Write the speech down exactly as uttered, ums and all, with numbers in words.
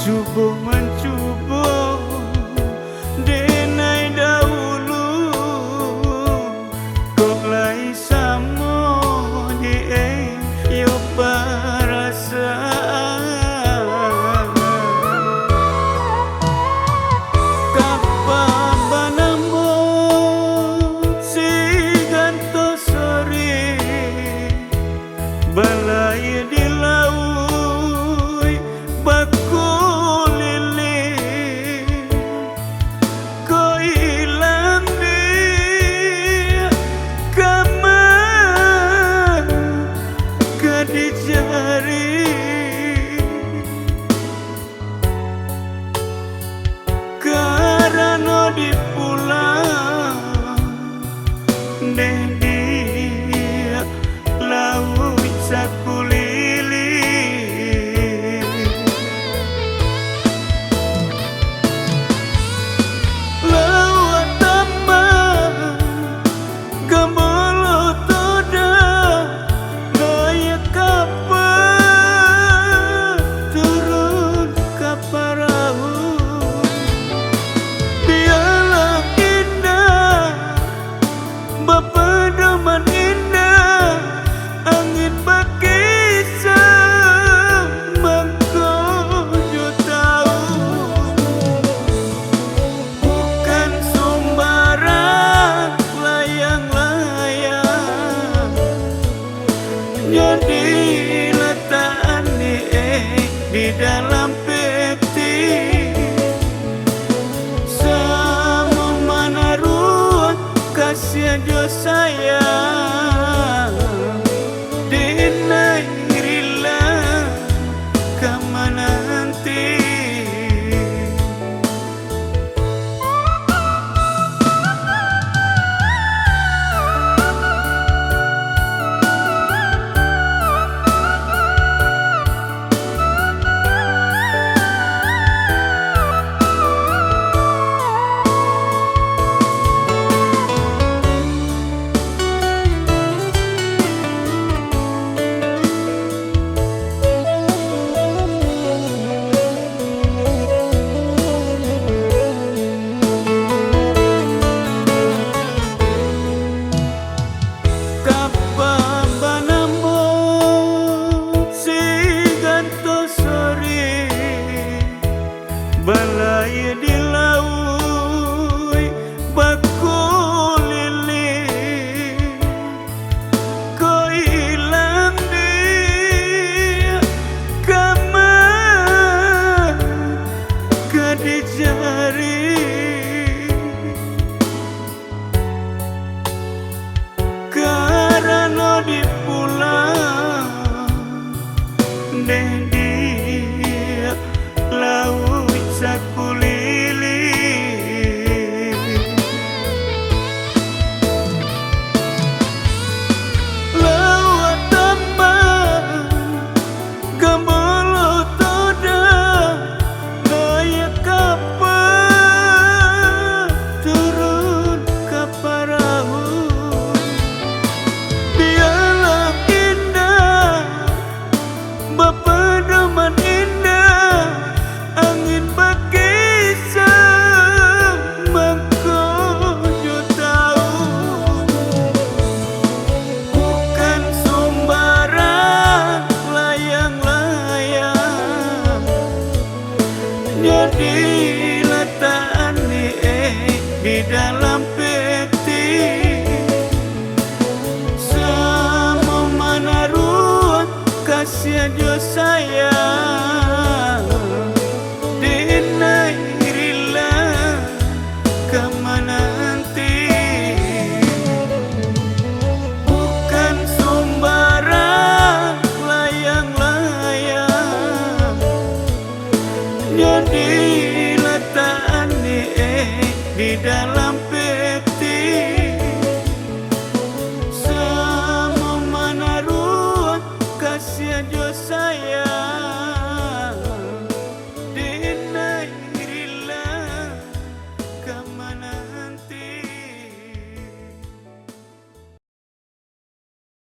Cubo mancubo, denai dahulu, kok lai samo di e yo parasaan. Kapa banamo si ganto sori, balayia di lauik bakuliliang. Koilah ambiak kama ka dijari. Karano di pulau, deh diak lauik sakuliliang. Lauak tambah Gambolo toda, nayiak kapa, turun ka parahu. Bialah indak, bapadoman indak, angin bakisah, mangko nyo tahu. Bukan sumbarang layang-layang, nyo dilatakan di, eh, di dalam peti. Samo manaruah kasiah jo sayang, denai rila ka mananti. Kapa banamo si ganto sori, balayia di lauik bakuliliang. Koilah ambiak kama ka dijari. Karano di pulau, deh diak lauik sakuliliang. Lauak tambah Gambolo toda, nayiak kapa, turun ka parahu. Bialah indak, bapadoman indak, angin bakisah, mangko nyo tahu. Bukan sumbarang layang-layang, nyo dilatakan di, eh, di dalam peti. Samo manaruah kasiah jo sayang, denai rila ka mananti. Bukan sumbarang layang-layang, nyo dilatakan di, eh, di dalam peti. Samo manaruah kasiah jo sayang.